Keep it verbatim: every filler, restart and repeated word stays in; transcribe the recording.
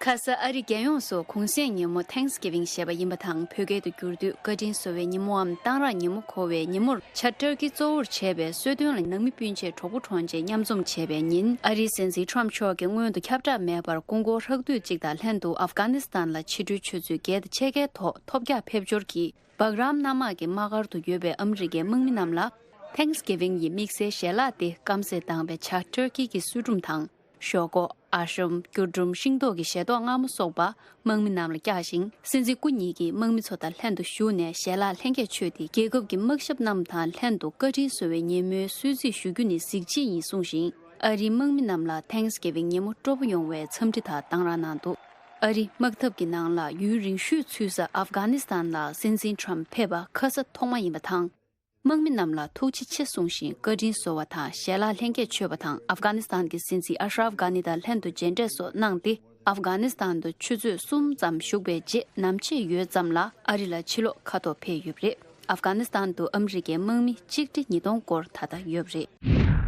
ཁ་ས་ཨ་རི་རྒྱལ་ཡོངས་སུ་གུང་སེང་ཉིན་མོ་Thanksgiving ཞེས་པ་ཡིན་པ་དང་། བོད་སྐད་དུ་བསྒྱུར་དུས་བཀའ་དྲིན་གསོ་བའི་ཉིན་མོའམ་གཏང་རག་ཉིན་མོ་གོ་བའི་ཉིན་མོར་བྱ་ཊར་ཀི་གཙོ་བོར་བྱས་པའི་གསོལ་སྟོན་ལ་ནང་མི་སྤུན་མཆེད་གྲོགས་པོ་གྲོགས་མཆེད་མཉམ་འཛོམས་བྱས་པའི་ཉིན། ཨ་རིའི་སྲིད་འཛིན་Trump་མཆོག་གིས་སྔོན་དུ་ཁྱབ་བསྒྲགས་མེད་པར་སྐུ་འཁོར་ཧྲག་བསྡུས་གཅིག་དང་ལྷན་དུ་ཨབ་གྷ་ནི་སི་ཐན་ལ་ཕྱི་དྲོའི་ཆུ་ཚོད་བརྒྱད་དང་ཕྱེད་ཀའི་ཐོག་ཐོལ་རྒྱག་ཕེབས་འབྱོར་གྱིས། སྦག་རམ་གནམ་དམག་གི་དམག་སྒར་དུ་ཡོད་པའི་ཨ་མི་རི་ཀའི་དམག་མི་རྣམས་ལ་Thanksgiving ཡི་དམིགས་བསལ་ཞལ་ལག་སྟེ། སྐམ་སས་བཏང་བའི་བྱ་ཊར་ཀི་གི་སུལ་ཁྲུམ་དང་། ཞོག་ཁོག་ཨ་ཤོམ། སྐྱུར་ཀྲུམ། ཤིང་ཏོག་གི་བཞེས་ཏོག་མངར་མོ་སོགས་པ་དམག་མི་རྣམས་ལ་བཀྱགས་ཤིང་། སྲིད་འཛིན་སྐུ་ཉིད་ཀྱིས་དམག་མི་ཚོ་དང་ལྷན་དུ་བཞུགས་ནས་ཞལ་ལག་ལྷན་རྒྱས་མཆོད་དེ། རྒྱལ་ཁབ་ཀྱི་དམག་ཞབས་རྣམས་དང་ལྷན་དུ་བཀའ་དྲིན་གསོ་བའི་ཉིན་མོའི་གསོལ་ཚིགས་ཞུ་རྒྱུ་ནི་གཟི་བརྗིད་ཡིན་གསུངས་ཤིང་། ཨ་རིའི་དམག་མི་རྣམས་ལ་Thanksgiving ཉིན་མོ་སྤྲོ་པོ་ཡོང་བའི་འཚམས་འདྲི་དང་གཏང་རག་གནང་འདུག་ཨ་རིའི་དམག་འཐབ་ཀྱི་ནང་ལ་ཡུན་རིང་ཤོས་ཚུད་ས་ཨབ་གྷ་ནི་སི་ཐན་ལ་སྲིད་འཛིན་Trump་ཕེབས་པ་ཁ་ས་ཐོག་མ་ཡིན་པ་དང་། དམག་མི་རྣམས་ལ་ཐུགས་རྗེ་ཆེ་གསུངས་ཤིང་། བཀའ་དྲིན་གསོ་བ་དང་ཞལ་ལག་ལྷན་རྒྱས་མཆོད་པ་དང་། ཨབ་གྷ་ནི་སི་ཐན་གྱི་སྲིད་འཛིན་ཨ་ཤ་རབ་གྷ་ནི་དང་ལྷན་དུ་མཇལ་འཕྲད་སོགས་གནང་སྟེ། ཨབ་གྷ་ནི་སི་ཐན་དུ་ཆུ་ཚོད་གསུམ་ཙམ་བཞུགས་པའི་རྗེས་ནམ་ཕྱེད་ཡོལ་ཙམ་ལ་ཨ་རི་ལ་ཕྱིར་ལོག་ཁ་ཐོག་ཕེབས་ཡོད་པ་རེད། ཨབ་གྷ་ནི་སི་ཐན་དུ་ཨ་མི་རི་ཀའི་དམག་མི་གཅིག་ཁྲི་ཉིས་སྟོང་སྐོར་ད་ལྟ་ཡོད་པ་རེད།